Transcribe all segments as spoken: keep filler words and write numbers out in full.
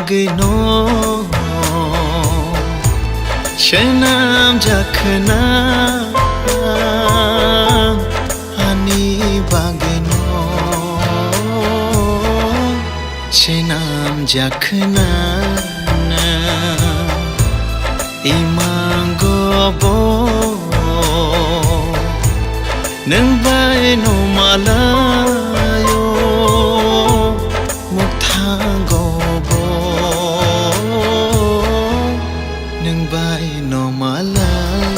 Bagwino swnamjak khwna, ani bagwino swnamjak khwna, imango bo nwng bai no malaio, mukthango bo nwng bai no malai.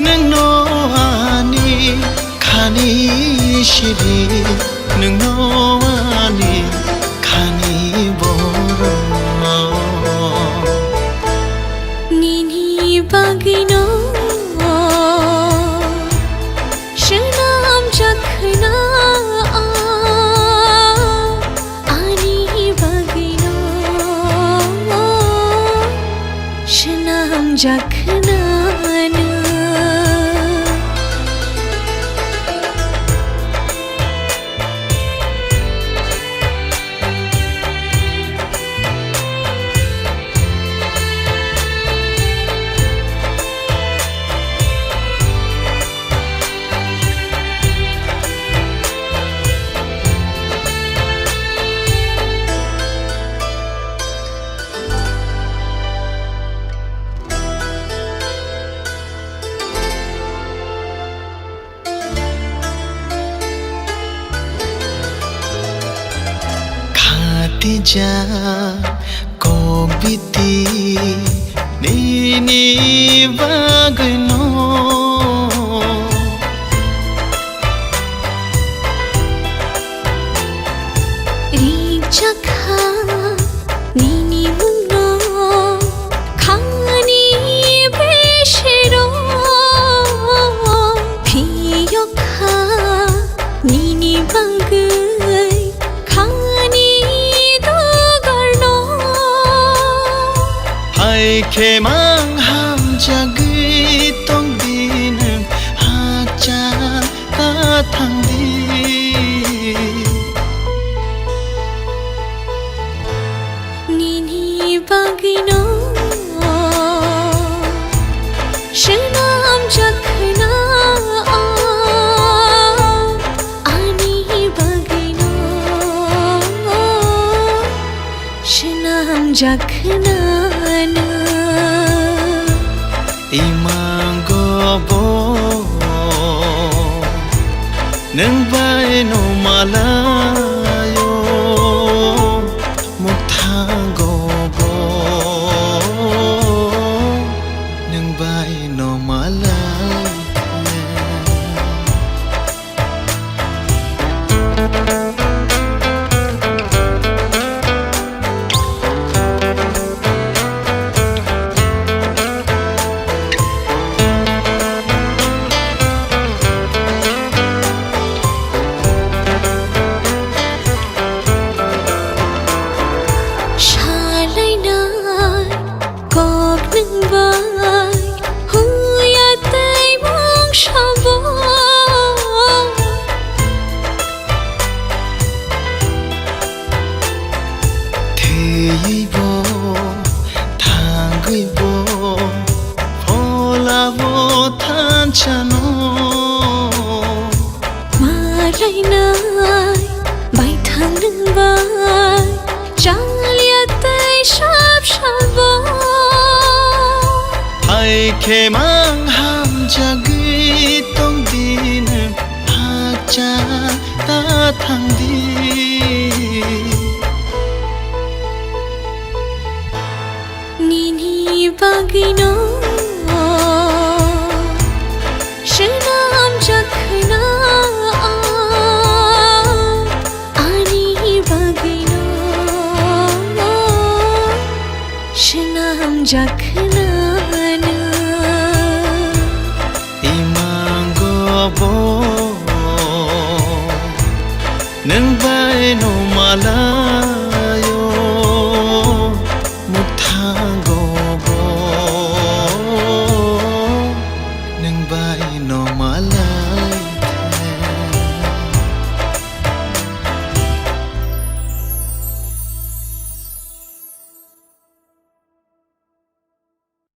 Nwng no ani khani siri, nwng no ani khani borok. Nini bagwino swnamjak khwna, ani bagwino swnamjak khwna nwng. Khatijak kok biti nini bagwino. Rijak kha nini mungno khani besero, phiyok kha nini bagwi khani dugarno. Hai khe mang hamjagwi tong di nwng, hakcha ta thang di. Nini bagwino swnamjak khwna, ani bagwino swnamjak khwna nwng. Imango bo nwng bai no malaio, mukthango bo nwng bai no malai. Salainai kok nwng bai huya tei mung sabo. Thwiwi bo, thangwi bo, phola bo thansa no. Malainai baithang nwng bai chaliya tei sap sabo. Hai khe mang hamjagwi tong di nwng, hakcha ta thang di. Nini bagwino swnamjak khwna, ani bagwino swnamjak khwna nwng. Imango bo nwng bai no malaio, mukthango bo nwng bai no malai.